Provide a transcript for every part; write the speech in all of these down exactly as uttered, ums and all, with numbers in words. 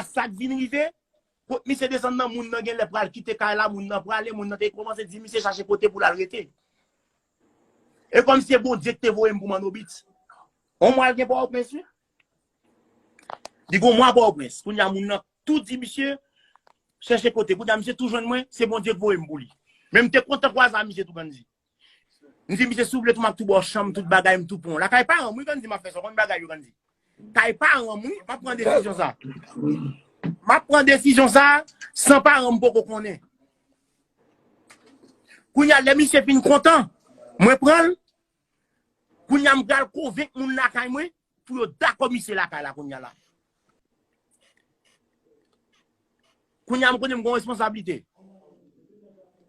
sa k vin rive, kot misye desann nan, moun nan genlè pral kite kay la, moun nan prale, moun nan te kòmanse di misye chache kote pou l al rete. E kòmsi se Bondye ki te voye m pou Manno Beats. On mwa l gen Pòtoprens, wi. Li gon mwa Pòtoprens. Kounye a moun nan tou di misye chèche kote. Kounye a misye tou jwenn mwen, se Bondye k voye m pou li. Men m te kontan kwaze a misye tou, Gandhi. M di misye, si w vle tou, m ap tou ba w chanm, tout bagay, m tou pran w. Lakay paran m, wi, Gandhi, m ap fè sa. W konn bagay yo, Gandhi. Kay paran m, wi, m ap pran desizyon sa. M ap pran desizyon sa san paran m poko konnen. Kounye a, lè misye fin kontan, mwen pran l. Kounye a, m pral konvenk moun lakay mwen pou yo dakò misye lakay la kounye a la. Kounye a, m konnen m gen yon responsablite.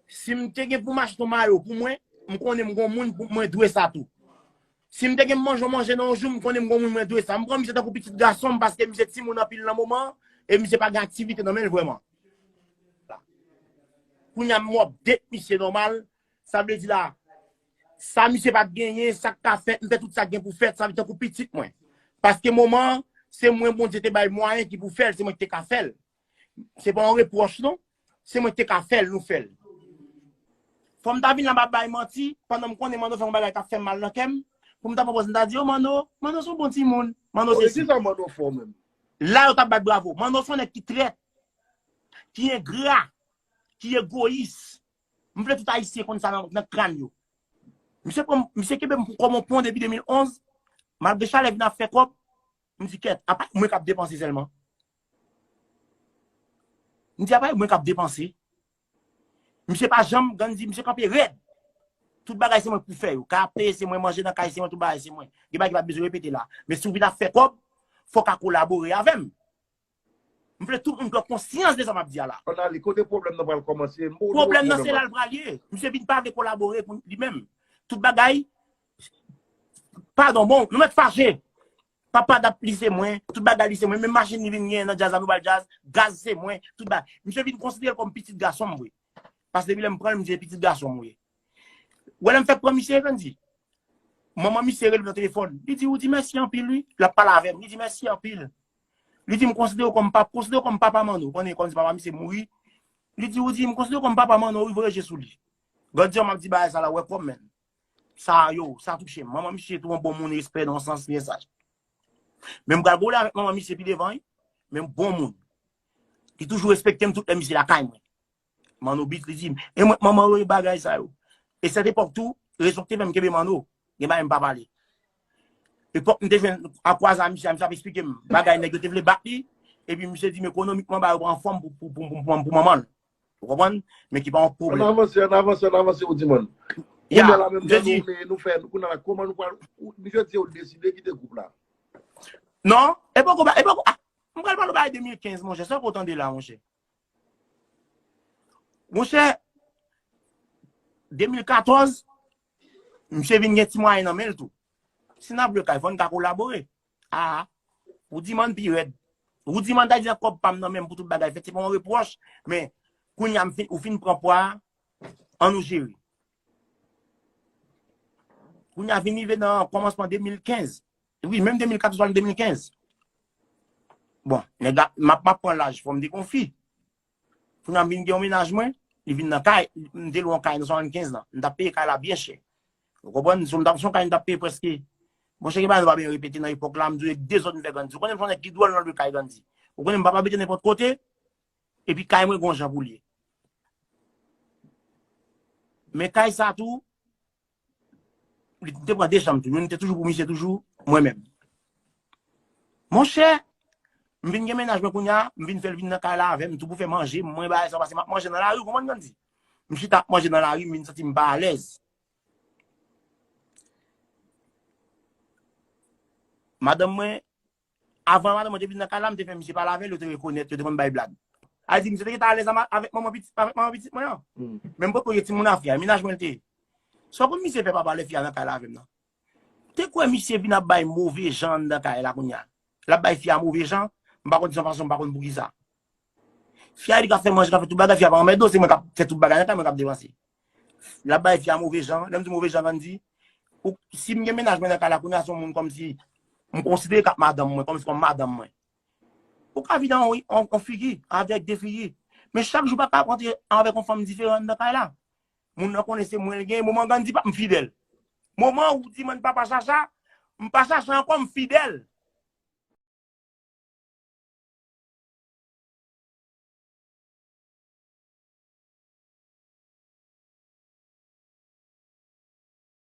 Si m te gen pou m achte yon mayo pou mwen, m konnen m gen yon moun pou mwen dwe sa tou. Si m te gen pou manje yon manje nan yon jou, m konnen m gen yon moun mwen dwe sa. M pran misye tankou pitit gason m paske misye timoun anpil nan moman an, e misye pa gen aktivite nan men l vrèman. Kounye a, m update misye nòmal. Sa vle di la, sa misye pa t genyen, sa k ka fèt, m fè tout sa k gen pou fèt, sa vle tankou pitit mwen. Paske moman an, se mwen Bondye te bay mwayen ki pou fè l, se mwen ki te ka fè l. Se pa yon repwòch, non. Se mwen ki te ka fè l, nou fè l. Fò m ta vin la, m ap bay manti, pandan m konnen Manno fè yon bagay k ap fè m mal nan kè m, pou m ta pran pòz, m ta di, "O Manno, Manno se yon bon timoun, Manno se si." Kisa Manno fè w menm? La, yo t ap bat bravo. Manno se yon nèg ki trèt, ki engra, ki egoyis. M vle tout Ayisyen konn sa nan, nan kràn yo. Misye pran, misye kenbe m kòm yon pon depi de mil onz, malgre chalè vin ap fè kòb, m di, "Kèt, apa mwen k ap depanse sèlman?" M di, "Apa mwen k ap depanse?" Misye pa janm, Gandhi, misye kanpe rèd. Tout bagay se mwen pou fè yo. Kay ap peye se mwen, manje nan kay se mwen, tout bagay se mwen. Gen bagay ki pa bezwen repete la. Men si w vin ap fè kòb, fò w ka kolabore avè m. M vle tout moun pran konsyans de sa m ap di a la. Ann ale, kote pwoblèm nan pral kòmanse? M poko wè pwoblèm nan, se la l pral ye. Misye vin pa vle kolabore pou li menm. Tout bagay, padon, bon, nou mèt fache. Papa dap li se mwen, tout bagay li se mwen, menm machin li vin genyen nan djaz la, nou ba l djaz, gaz se mwen, tout bagay. Misye vin konsidere l kòm pitit gason m vre. Paske depi lè m pran l, m di se pitit gason m vre. Ou wè lè m fèk pran misye, Gandhi? Manman misye rele m nan telefòn. Li di, "Ou di mèsi anpil, wi." L ap pale avè m. Li di, "Mèsi anpil." Li di, "M konsidere w kòm pap, konsidere w kòm papa Manno." Konnen kòm si papa misye mouri. Li di, "Ou di, m konsidere w kòm papa Manno, wi, voye je sou li." Gandhi, m ap di bagay sa la, wè kòm, men. Sa yo, sa touche m. Manman misye tou yon bon moun, respè nan yon sans, li saj. Men m pral gole avèk manman misye pi devan, wi. Men bon moun. Li toujou respekte m tout lè misye lakay mwen. Manno Beats, li di m, e mwen, manman yo, e bagay sa yo. E sèt epòk tou, rezon ki te fè m kenbe Manno, gen bagay m pa pale. Epòk m te jwenn a kwaze a misye, misye ap eksplike m bagay nèg yo te vle bat li, epi misye di m ekonomikman bagay yo pa anfòm pou, pou, pou, pou, pou, pou manman l. Ou konprann? Men ki pa yon pwoblèm. Ann avanse, ann avanse, ann avanse, ou di mwen. Ya, kounye a la menm, jan nou, men nou fè, kounye a la, kòman nou pral, misye di yo deside kite gwoup la? Non, e poko, e poko, ah, m pral pale w bagay de mil kenz, monchè, sa w tande la, monchè. Monchè, de mil katòz, misye vin gen ti mwayen nan men l tou. Si n ap lwe kay, fò n ka kolabore. Ah, Rudiman pi rèd. Rudiman ta di nan kòb pa m nan men m pou tout bagay fèt. Se pa yon repwòch, men kounye a m fin, ou fin pran pwa a, ann nou jere. Kounye a vin rive nan kòmansman de mil kenz. Wi, menm de mil katòz al de mil kenz. Bon, nèg la, m ap, m ap pran laj, fò m dekonfi. Kounye a m vin gen yon mennaj mwen, li vin nan kay, m te lwe yon kay nan swasannkenz lan. M t ap peye kay la byen chè. Ou konprann? Si m t ap, se yon kay m t ap peye prèske. Monchè, gen bagay nou pa byen repete nan epòk la, m di w, e dezòd m fè Gandhi. Ou konnen m se yon nèg ki dwòl nan lwe kay Gandhi. Ou konnen m pa abite nenpòt kote, epi kay mwen gon jan pou l ye. Men kay sa tou, li te pran de chanm tou. Youn te toujou pou misye, toujou mwen menm. Monchè, m vin gen mennaj mwen kounye a, m vin fè l vin nan kay la avè m tou pou fè manje, mwen bagay sa, paske m ap manje nan lari, ou konprann Gandhi? M chita ap manje nan lari, m vin santi m pa alèz. Madanm mwen, avan madanm mwen te vin nan kay la, m te fè misye pale avè l, yo te rekonèt, yo te konn bay blag. A di, misye te gentan alèz avèk manman pitit, avèk manman pitit mwen an. Men m potko gen timoun a fi a, mennaj mwen l te ye. Sa w konn misye fè papa lè fi a nan kay la avè m nan? Te kwè misye vin ap bay move jan anndan kay la kounye a. L ap bay fi a move jan, m pa konn se yon fason, m pa konn poukisa. Fi a di k ap fè manje, k ap fè tout bagay, fi a pa anmède w, se mwen k ap fè tout bagay nan kay, mwen k ap depanse. L ap bay fi a move jan, lè m di move jan, Gandhi, ou, si m gen mennaj mwen nan kay la kounye a, se yon moun kòmsi, m konsidere k ap madanm mwen, kòmsi kòm madanm mwen. Ou ka vin an yon figi avèk de figi. Men chak jou pa ka rantre avèk yon fanm diferan nan kay la. Moun nan konnen se mwen l gen, moman Gandhi pa m fidèl. Moman ou di mwen papa Chacha, m pa Chacha ankò, m fidèl.